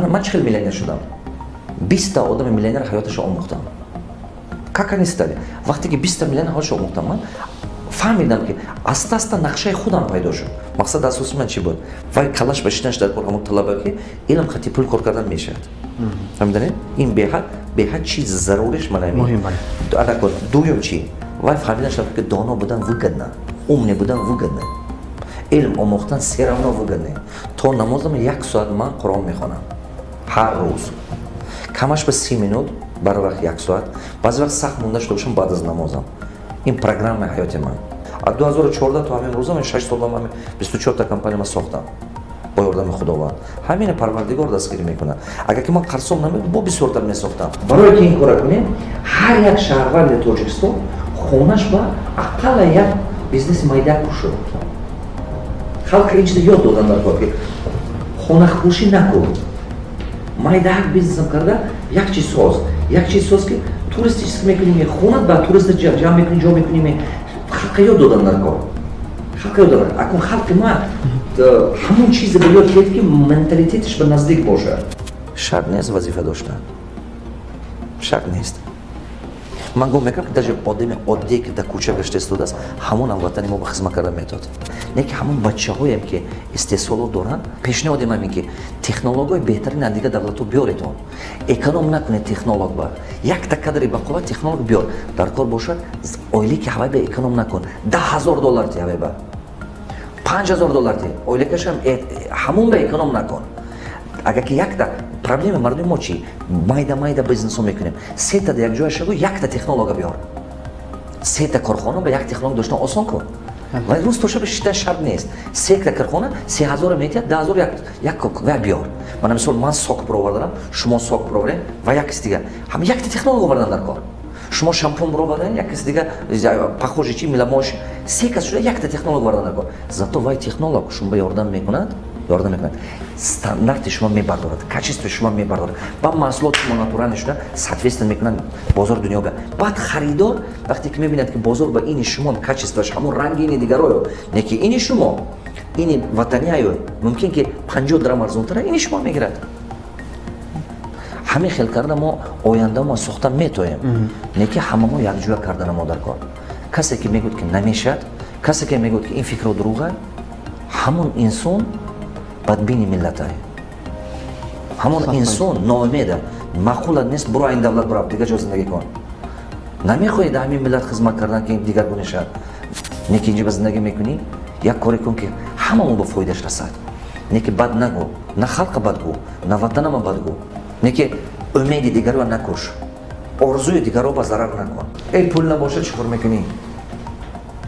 Ман чӣ хел миллионер шудам? 20-та одами миллионер ҳаёташо омӯхтам. Как они стали? Вақте ки 20-та миллионер ҳаёташо омӯхтам, ман фаҳмидам, ки аста аста нақшаи худам пайдо шуд. Мақсади асосии ман чӣ буд? Вай калаш ба шинаш дар кор, ҳамон талаба, ки илм хати пул кор кардан мешавад. Фаҳмиданед, ин беҳад чиз заруриш. Манакун дуюм чӣ? Вай фаҳмидан шуд, ки доно будан выгодно, умный будан выгодно, илм омӯхтан всё равно выгодно. То намозам як соат ман Қуръон мехонам ҳар рӯз, камаш ба 30 минут, бар вақт як соат, баъзе вақт сахт монда шуда бошам, баъд аз намозам. Ин программаи ҳаёти ман аз 2014 то ҳамин рӯза. Ман 6 сол ҳамин 24-та компания ман сохтам бо ёрдами Худованд. Ҳамина Парвардигор дастгирӣ мекунад. Агар ки ман қарсом намебуд, бо бисёртар месохтам. Барое ки ин кора кунем, ҳар як шаҳрванди Тоҷикистон хонаш ба ақалла як бизнеси майда кушод. Халқ ин чиза ёд додан дар кор, ки хонахӯшӣ накун, майдаак бизнесам карда, як чиз соз, як чиз соз, ки туристи чиз мекунӣ, хонат ба туриста ҷамъ мекунӣ, ҷо мекунӣ. Халқа ёд додан дар кор, халқа ёд додан. Акун халқи ма ҳамон чизе ба ёд гиред, ки менталитетиш ба наздик бошад. Шарт нест вазифа доштан, шарт нест. Ман гум мекунам, ки даже одами оддие, ки дар кӯча гашта истодааст, ҳамон ҳамватани мо ба хизмат карда метавад. Не ки ҳамон бачаҳоем, ки истеҳсолот доранд, пешниҳоди ман ин ки технологияи беҳтарин аз дигар давлатҳо биёретон, эконом накунед. Технолог ба якта кадри бақувват технолог биёр, дар кор бошад, ойлики ҳавай ба эконом накун. 10 000 доллар ти, ҳавай ба 5000 доллар ти, ойликашам ҳамон ба эконом накун. Агар ки якта проблема мардуми мо чӣ? Майда майда бизнесо мекунем. Сета як ҷоя шаву, якта технолога биёр. Сета корхона ба як технолог доштан осон кун ва рӯз то шаба шиштан шарт нест. Сета корхона 3000 метиҳад, 10 000 як ва биёр. Мана, мисол, ман сок бировардарам, шумо сок бироварем ва як каси дигар. Ҳама якта технолог овардан дар кор. Шумо шампун бировардан, як каси дигар похожий чи миламош. Се кас шуда, якта технолог овардан дар кор. Зато вай технолог шумо ба ёрдам мекунад, ёрдам мекунад, стандарти шумо мебардорад, качествои шумо мебардорад, ба маҳсулоти шумо натуральный шуда соответственно мекунад бозори дунё ба. Баъд харидор вақте ки мебинад, ки бозор ба ини шумо качествоаш ҳамон ранги ини дигарою, не ки ини шумо, ини ватанияю, мумкин ки 50 драм арзонтара, ини шумо мегирад. Ҳамин хел карда мо оянда мо сохта метоем. Не ки ҳама мо якҷоя кардана мо дар кор. Касе ки мегӯяд, ки намешавад, касе ки мегӯяд, ки ин фикро дурӯға, ҳамон инсон бадбини миллатай, ҳамон инсон ноумеда. Маъқулат нест, буро ин давлат, бурав дигар ҷо зиндагӣ кун. Намехоҳӣ дар ҳамин миллат хизмат кардан, ки дигаргуна шавад, не ки инҷа ба зиндагӣ мекунӣ. Як коре кун, ки ҳамамон ба фоидаш расад. Не ки бад нагӯ, на халқа бад гӯ, на ватанама бад гӯ, не ки умеди дигарро накуш, орзуи дигарро ба зарар накун. Эй, пул набошад, чӣ кор мекунӣ?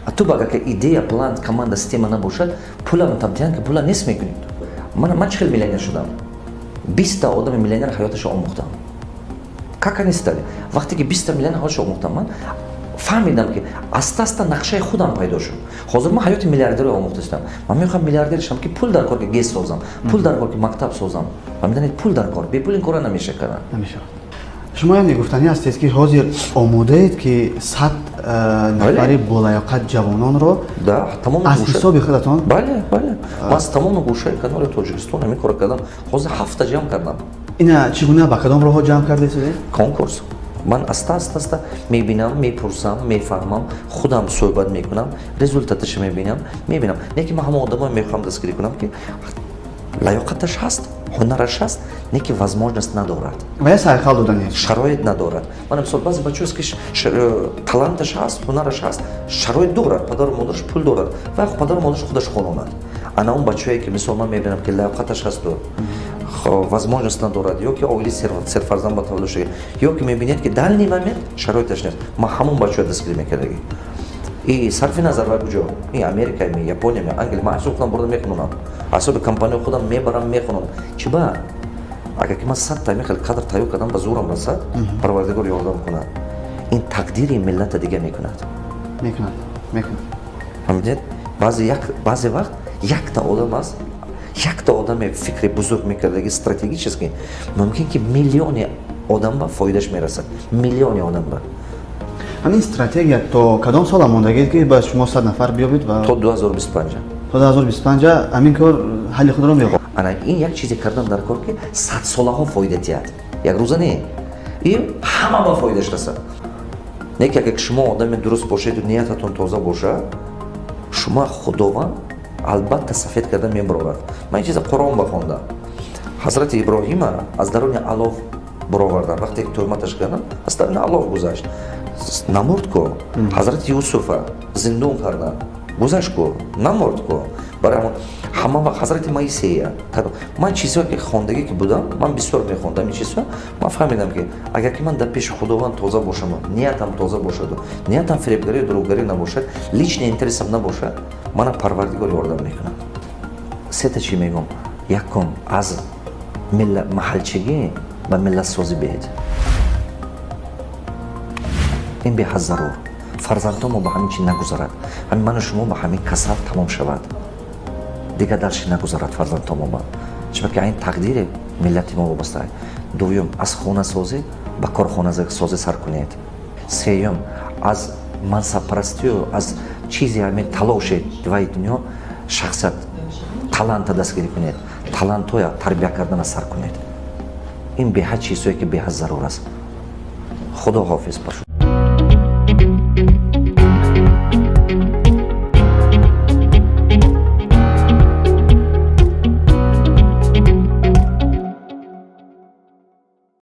А ту агар ки идея, план, команда, система набошад, пулам тамтиҳан ки пула нест мекунӣ. Ман чӣ хел миллионер шудам? 20-та одами миллионер ҳаёташо омӯхтам. Как они стали? Вақте ки 20-та миллионер ҳаёташо омӯхтам, ман фаҳмидам, ки аста аста нақшаи худам пайдо шуд. Ҳозир ман ҳаёти миллиардерро омӯхтастам. Ман мехоҳам миллиардер шавам, ки пул дар кор, ки ГЭС созам, пул дар кор, ки мактаб созам. Фаҳмиданед, пул дар кор, бепул ин кора намеша кардан. Намешавад. Шумо яъне гуфтанӣ ҳастед, ки ҳозир омодаед, ки 100 нафари болаёқат ҷавононро аз ҳисоби худатон? Бале, ман аз тамоми гӯшаи канори Тоҷикистон ҳамин кора кардам. Ҳозир ҳафта ҷамъ кардам. Ина чӣ гуна, ба кадом роҳҳо ҷамъ кардед? Конкурс. Ман аста аста аста мебинам, мепурсам, мефаҳмам, худам суҳбат мекунам, результаташа мебинам. Не ки ман ҳамон одамое мехоҳам дастгирӣ кунам, ки лаёқаташ ҳаст, ҳунараш ҳаст, не ки возможность надорад. Ва я сайқал доданӣ. Шароит надорад. Мана, мисол, баъзе бачаҳост, ки таланташ ҳаст, ҳунараш ҳаст, шароит дорад, падару модараш пул дорад ва падару модараш худаш хононад. Ана он бачаҳое ки, мисол, ман мебинам, ки лаёқаташ ҳасту возможность надорад, ё ки оили серфарзанд ба таваллуд шуда, ё ки мебинед, ки дальний момент шароиташ нест, ман ҳамон бачаҳо дастгирӣ мекардагӣ. И сарфи назар ва куҷо, и Америка ми, Япония ми, Англия, ман ҳисоби худам бурда мехононам, ҳисоби компанияи худам мебарам, мехонам. Чи ба агар ки ман 100-та ҳамин хел кадр тайёр кардам, ба зӯрам расад, Парвардигор ёрдам кунад, ин тақдири миллата дига мекунад. Мекунад, мекунад. Фаҳмидед, баъзе вақт якта одам аст, якта одаме фикри бузург мекардаги, стратегически, мумкин ки миллиони одам ба фоидаш мерасад, миллиони одам ба. Ҳамин стратегия то кадом сола мондагид, ки ба шумо 100 нафар биёбед ва То 2025. То 2025 ҳамин кор ҳалли худро меёбад. Ана ин як чизе кардан дар кор, ки садсолаҳо фоида диҳад, як рӯза не, и ҳама ба фоидаш расад. Не ки агар шумо одами дуруст бошеду ниятатон тоза бошад, шумо Худованд албатта сафед карда мебарорад. Ман ин чиза Қуръон бахондам. Ҳазрати Иброҳима аз даруни алов буровардан. Вақте ки тӯҳматаш карданд, аз даруни алов гузашт, намурд ку. Ҳазрати Юсуфа зиндон карданд, гузашт ку, намурд ку. Барои ҳамон ҳама вақт ҳазрати Моисея. Ман чизҳое ки хондагӣ ки будам, ман бисёр мехондам ин чизҳо, ман фаҳмидам, ки агар ки ман дар пеши Худованд тоза бошаму ниятам тоза бошаду ниятам фиребгарию дурӯғгарӣ набошад, личный интерес ам набошад, мана Парвардигор ёрдам мекунад. Сета чӣ мегӯм: якум, аз маҳалчигӣ ба миллатсозӣ биҳед. Ин беҳад зарур. Фарзандҳо мо ба ҳамин чи нагузарад, ҳамин ману шумо ба ҳамин касал тамом шавад, дигар дарши нагузарад фарзандҳо мо ба, чунки ин тақдири миллати мо вобаста. Дуюм, аз хонасозӣ ба корхонасозӣ сар кунед. Сеюм, аз мансабпарастию аз чизи ҳамин талоши вай дунё шахсият, таланта дастгирӣ кунед, талантҳоя тарбия кардана сар кунед. Ин беҳад чизҳое ки беҳад зарур аст. Худо ҳофиз бошед.